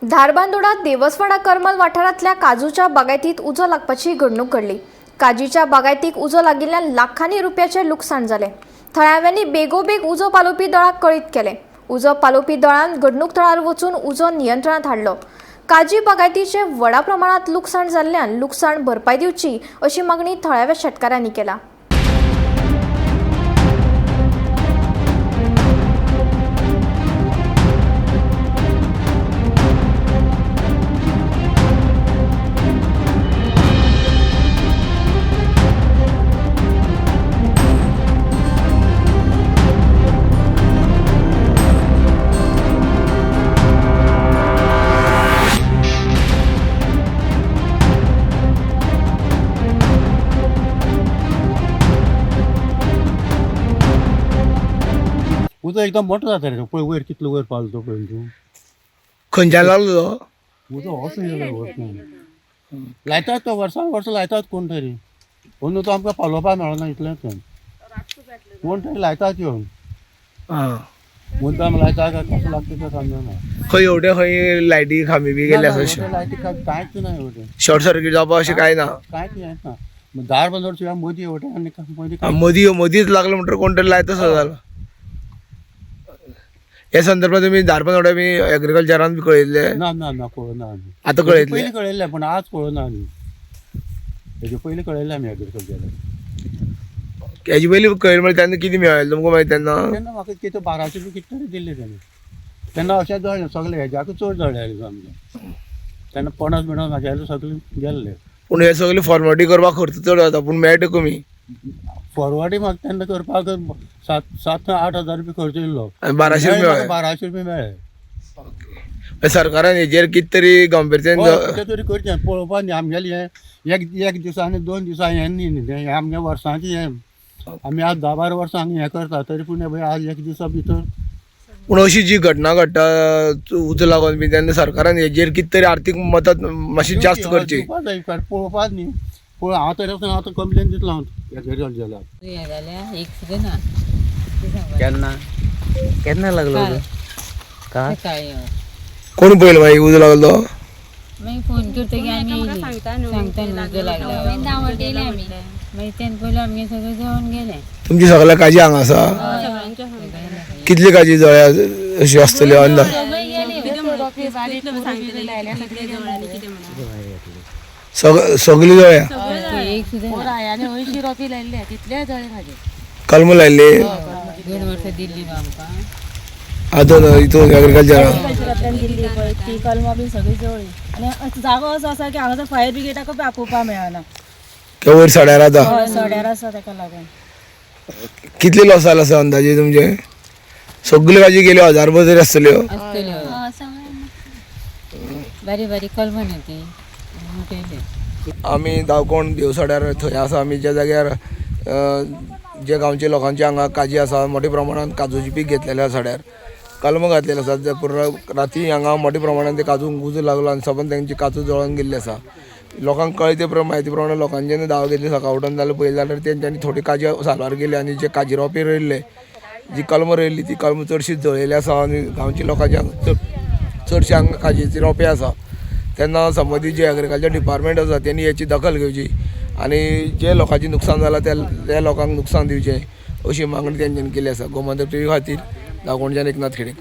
धारबांदोडा देवस्वाडा करमल वाठारांतल्या काजूच्या बागायतीत उजो लागपाची घडणूक घडली. काजीच्या बागायतीक उजो लागिल्ल्यान लाखांनी रुपयाचें लुकसाण जालें. थळाव्यांनी बेगोबेग उजो पालोवपी दळाक कळीत केलें. उजो पालोवपी दळान घडणूक थळार वचून उजो नियंत्रणात हाडलो. काजी बागायतीचें व्हडा प्रमाणांत लुकसाण जाल्ल्यान लुकसाण भरपाय दिवची अशी मागणी थळाव्या शेतकारांनी केला. उजो एकदम मोठो जाता रे, पळय वयर कितलो वयर पावलो तो पळय तूं. खंयच्यान लागलो तो? उजो असो येयलो वचून लायतात तो वर्सान वर्स लायतात कोण तरी. अंदू तो आमकां पालोवपाक मेळना इतलेंच तें. कोण तरी लायतात येवन आं मुद्दाम लायता काय कसो लागता तें समजना. खंय एवढे खंय लायटी खांबी बी गेल्ले आसा एवढे लायटी कांयच ना एवढे. शॉर्ट सर्किट जावपा अशें कांय ना? कांयच हेंच ना. दार बंद शिवाय मदीं एवढे आनी मदीं आं, मदीं मदींच लागलो म्हणटर कोण तरी लायता तसो जालो. हे संदर्भात तुमी धारबांदोड्या बी एग्रीकल्चरान बी कळयल्ले? ना ना ना, कळना आमी. आतां कळयतले? पयलीं कळयल्लें पूण आज कळना आमी. हेजे पयलीं कळयल्लें आमी एग्रीकल्चराक. हेजे पयलीं कळयलें म्हळ्यार तेन्ना कितें मेळ्ळें तुमकां मागीर तेन्ना? तेन्ना म्हाका कितें 1200 रुपया कितें तरी दिल्ले तेणी. तेन्ना अशें जळ्ळें सगळें, हेज्याकूय चड जळ्ळें आमचें तेन्ना. पणस बिणस म्हाजेले सगळे गेल्ले. पूण हे सगळे फॉर्मेलिटी करपाक खर्च चड जाता पूण मेळटा कमी. फॉरवर्डय म्हाका तेन्ना करपाक 7 7 8 हजार रुपया खर्च येयल्लो. आनी 1200 रुपया मेळ्ळे. 1200 रुपया मेळ्ळे. सरकारान हेजेर कितें तरी गंभीरतेन हय, कितें तरी करचें पळोवपा न्ही. आमगेलें हें एक एक दिसा आनी 2 दिसा हें न्ही न्ही तें, हें आमगे वर्सांचें हें. आमी आज 10 12 वर्सां हांगा हें करता तरी पूण हें पळय आज एक दिसा भितर. पूण अशी जी घटना घडटा उजो लागून बी तेन्ना सरकारान हेजेर कितें तरी आर्थीक मदत मातशी जास्त करची. दिवपा जाय पळोवपाच न्ही. पळय हांव तरी आसतना आतां कंप्लेन दितलो हांव एग्रीकल्चराक. हें जाल्यार एक सुद्दां ना. तें सांगपाक. केन्ना केन्ना लागलो काल. उजो? काल. सकाळीं हय. कोण पयलो मागीर उजो लागलो तो? मागीर फोन करतकीर आमी येयली, सांगता न्हू उजो लागला. मागीर येयले आमी, मागीर तेन्ना पयलीं आमगे सगळें जेवण गेलें. तुमची सगळ्या काजी हांगा आसा? कितली काजी जळ्या अशी आसतली अंदाज? सगळी जळ्या? एक सुद्दां ना. रायाने 80 रोपे लायल्ले तितले जळे म्हाजे. कलम लायल्ली? 2 वर्सां दिल्ली न्हू आमकां. आतां हितून एग्रीकल्चरान कल्चरांतल्यान दिल्ली पळय ती कलमां बीन सगळी जळ्ळी. आनी जागो असो आसा की हांगासर फायर ब्रिगेडाकूय आपोवपा मेळना. किंवा वयर सड्यार आतां? हय, सड्यार आसा तेका लागून. कितले लॉस जालो आसा अंदाजे तुमचे? सगळी काजी गेली 1000 तरी आसतल्यो. आसतल्यो बारीक बारीक कलमां न्हू ती मोठेली. आमी दावकोण देवसड्यार थंय आसा. आमी ज्या जाग्यार जे गांवचे लोकांचे हांगा काजी आसा, मोठ्या प्रमाणान काजूची पीक घेतलेलें आसा, सड्यार कलमां घातलेले आसा. जे पुरो राती हांगा मोठ्या प्रमाणान ते काजूंक उजो लागलो आनी सबंद तेंची काजू जळोन गेल्ली आसा. लोकांक कळ्ळें ते म्हायती प्रमाणे लोकांनी जेन्ना धांव घेतली सकाळ उठून जाल्यार पळयलें जाल्यार तेंच्यांनी थोडी काजी साल्वार गेली आनी जे काजी रोंपे रोयल्ले, जी कलमां रोयल्ली ती कलमां चडशी जळयली आसा. आनी गांवच्या लोकांच्या चडशे हांगा काजीचे रोंपे आसा. तेन्ना संबंदीत जे एग्रीकल्चर डिपार्टमेंट आसा तेणी हेची दखल घेवची आनी जे लोकांचें नुकसान जालां त्या लोकांक नुकसान दिवचें अशी मागणी तेंच्यांनी केल्ली आसा. गोमंतक टीव्ही खातीर दाकोणच्यान एकनाथ खेडेकर.